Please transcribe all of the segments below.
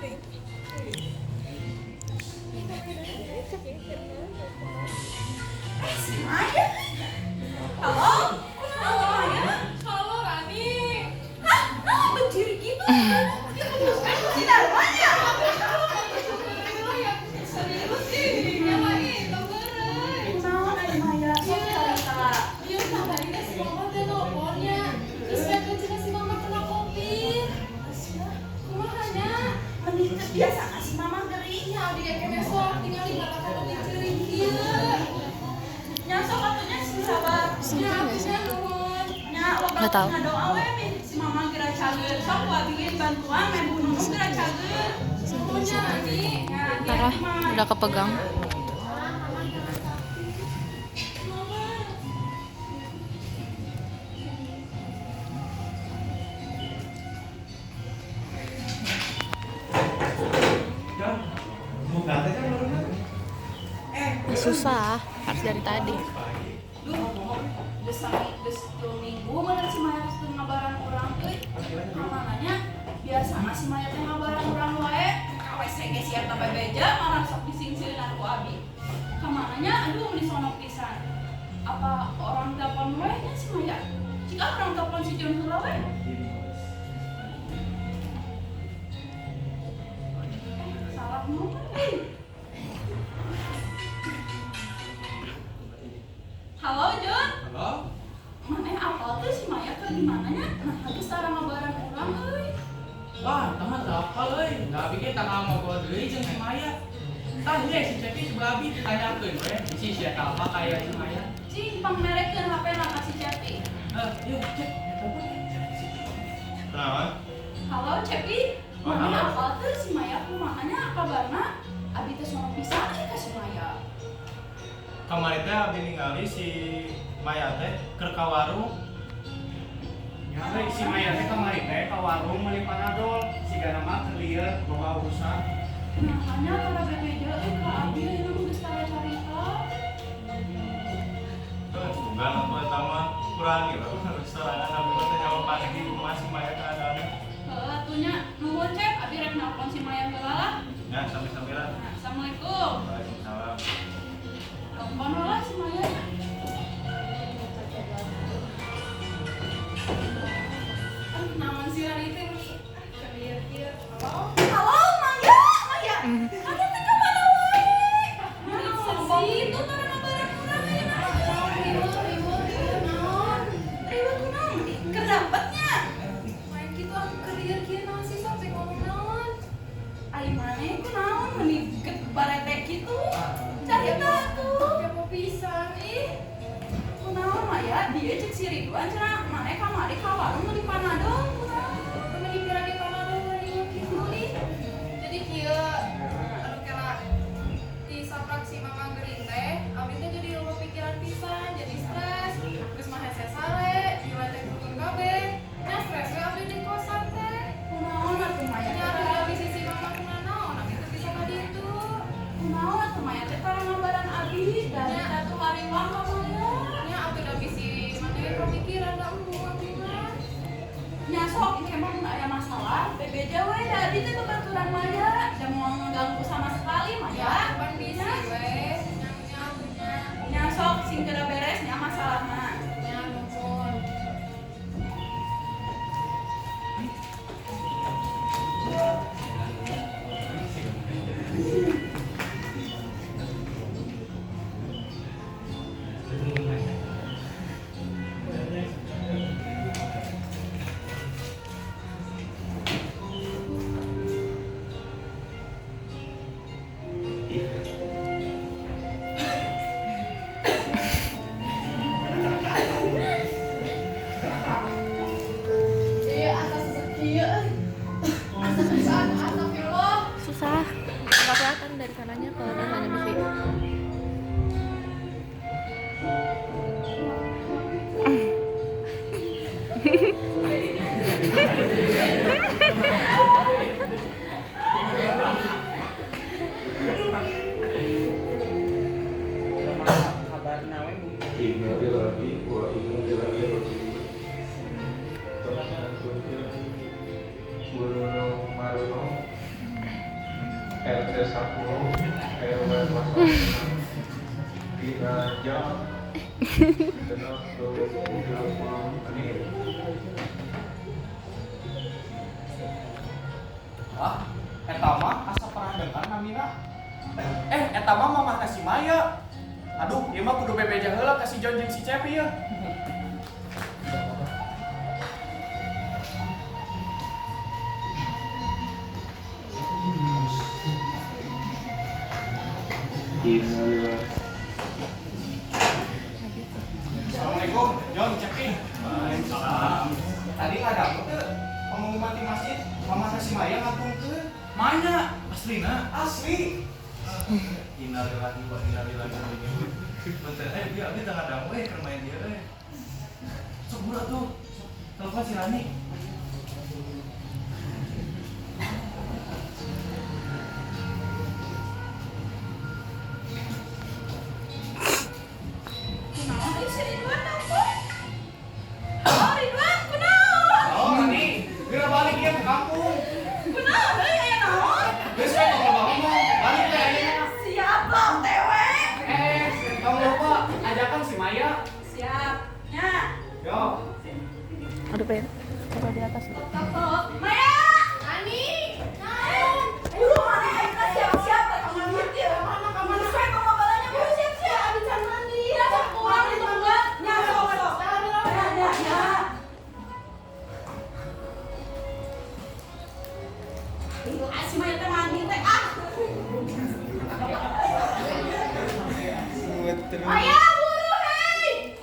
Si Maya. Halo? Halo, Maya? Halo Rani. Hah? Nah, berdiri gitu. Si Darmanya. Serius sih, dirinya lagi, temeran. Kunaon ari Maya? Sok carita. Iya, kabarnya si mama teh nelponnya. Terus mereka cerita si mama kena covid. Kumaha nya? Mending teu biasa nggak si mama gering. Nya abdi ge keneh sok tinggal di belakang lebih ceurik ieu. Nya sok atuh nya si sabar. Nya abdi nya nuhun. Nya loba Nggak tahu. ngadoa we bih si mama geura cager. Sok ku abi ge bantuan meh bunuh geura cager. Nuhun nya Rani. Nya Parah, hati-hati, Maya. udah kepegang. Mama. Jon, mau ganti kan barusan? Susah, harus dari tadi. Duh, geus sami geus 3 minggu mana si Maya teu ngabaran urang euy. Kamananya biasana si Maya teh ngabaran urang wae. Ka WC ge sia tambah beja marah sok disingsieunan ku abi. Kamananya aduh meuni sono pisan. Apa orang telepon we nya si Maya? Jika orang telepon si John heula we. Salah nomor euy. Halo John. Halo? Maneh apal teh si Maya keur di mana nya? Nah, geus tara ngabaran urang euy. Wah, teman teu apal euy. Da abi ge tanggal ngobrol deui jeung si Maya. Tah ieu si Cepi sebelah abi ditanyakeun we. Bisi si eta apa kaya si Maya. Cing pangmerekeun HP na ka si Cepi. Eh, yuk, Cep. Telepon. Kenalan? Halo Cepi, Oh, maneh halo. apal teu si Maya kumaha nya kabarna? Abi teh sono pisan euy ka si Maya. Kamari teh abdi ningali si Maya teh keur ka warung. Ya, euy, si Maya teh kamari teh ka warung meuli Panadol. Sigana mah keur lieur boga urusan. Nah, hanya tara bebeja euy ka abi ayeuna mah geus tara carita. Tuh, sugan atuh eta mah kurang gitu. Sorangan abdi mah teh nyawa pasti kumaha si Maya keadaanna. Heuh atuh nya nuhun Cep, abi rek nelpon si Maya heula lah. Ya, sami-sami lah. Nah, Assalamualaikum. Waalaikumsalam. Telepon lah si Maya nya. Aduh, naon sih Rani teh nih? Ah, keur kieu. Halo? Halo Maya, Maya. Kamu teh ka mana wae? Nah, sombong kitu tara ngabaran urang ayeuna. Riweuh, riweuh, riweuh naon? Riweuh kunaon? Keur dapetnya. Main kitu aku keur lieur kieu naon sih sok teh ngomong naon? Ai maneh kunaon meuni barete kitu? Carita tuh. Kepo pisan ih. Kunaon Maya, dia cek si Ridwan cenah maneh kamari ka warung meuli Panadol kunaon? Temen dipira di Panadol riweuh kitu ih. Jadi kieu anu kela disaprak si mama gering teh, abdi teh jadi loba pikiran pisan, jadi stres. Geus mah hese sare, jiwa teh turun kabeh. Nya stres we abdi di kosan teh. Kunaon atuh Maya? Nya atuh da bisi si mama kunaon, abdi teh bisa ka ditu. Kunaon atuh Maya teh tara ngabaran abi dari satu hari wah ka Maya. Nya atuh da bisi maneh kepikiran da embung abdi mah. Nya sok engke mah mun aya masalah, bebeja we da abi teh babaturan Maya, da moal ngeganggu sama sekali Maya. Pan bisi we, nya nya atuh nya. Nya sok sing geura beres nya masalahna. Nya nuhun. Iya, asa sekieu euy. Asa pisan, astagfirullah. Susah, nggak kelihatan dari sananya kalau dari sana besi. Innalillahi wa inna ilaihi raji'un. Gunung Marono. RT 10 RW 06 dina jam 6.30 menit. Wah, eta mah asa pernah dengar namina. Eta mah mamahna si Maya. Aduh, ieu mah kudu bebeja heula ka si John jeung si Cepi ya. Assalamualaikum, John, Cepi. Waalaikumsalam. Tadi ngadamu teu pengumuman di masjid, mamahna si Maya ngapungkeun. Maya, aslina. Asli. Innalillahi wa inna ilaihi raji'un. Bentar, dia abdi tengah dangu keur main dia euy. Sok buru atuh. Telepon si Rani. Kunaon euy si Ridwan telepon? Oh, Ridwan, kunaon? Oh, Rani, geura balik ieu ke kampung. Kunaon euy aya naon? Geus we tong loba ngomong, balik we ayeuna. Siap lah, OTW. Tong lupa ajakan si Maya. Siap. Nya. Yo. Aduh, pengen taruh di atas. Tok tok. Maya. Ani, Naon? Buru mana ayeuna siap-siap ka masjid ieu. Mana ka mana? Geus we tong loba buru siap-siap. abi can mandi. Ya sok kurang ditungguan. Nya sok sok. Nya nya nya. Ih, si Maya teh mandi teh ah. Maya buru hei.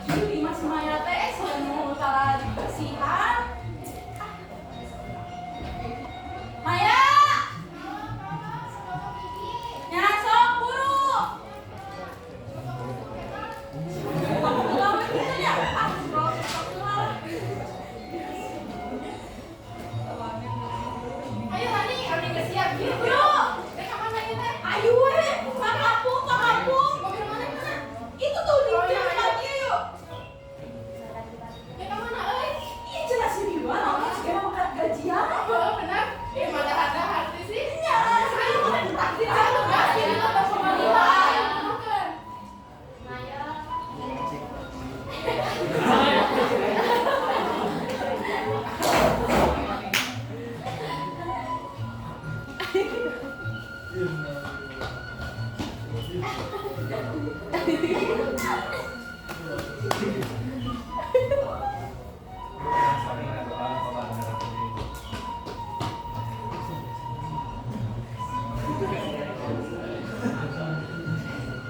Ini Mas Maya teh sudah mau cara dibersihan. Maya, nya sok buru. Kamu gitu ya? Ah, sok keluar. Ayo Hani, abdi geus siap. Yuk. Yuk. Teh ka mana ieu teh? Ayo we, ka kampung, ka kampung. Mobil mana mana? Itu tuh di Oh, iya, depan ieu yuk. Teh ka mana euy? Ih, jelas si Ridwan, orang segera makan gajian. Oh, benar. Eh, mana ada hati sih? Ya, ayo makan takdir. Ayo, gas, ini mah pemalihan.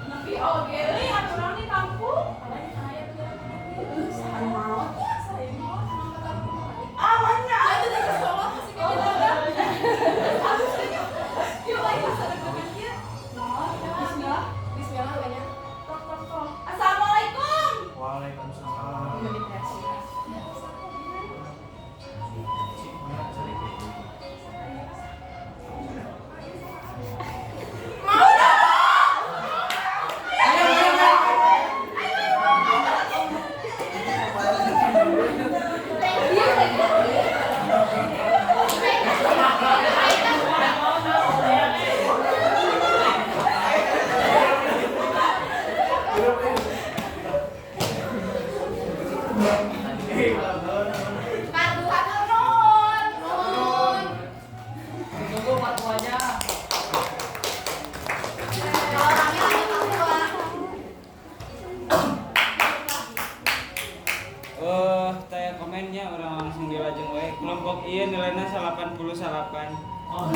Nepi oge euy aturan di kampung. Saha maot ya, saha maot. Amannya atuh teh geus kolot masih kene jaga. Halus teh. Yuk lagi sadeg-degan kieu. Naon? Bismillah. Bismillah banyak. Tok tok tok. Assalamualaikum. Waalaikumsalam. Cik, mana cari Mau dong. Ayo, ayo, ayo. Hatur nuhun. Nuhun. Tunggu fatwanya. Kalau rame lagi Papua. Taya komennya orang langsung dilajeng wae. Kelompok ieu nilainya 88. Oh.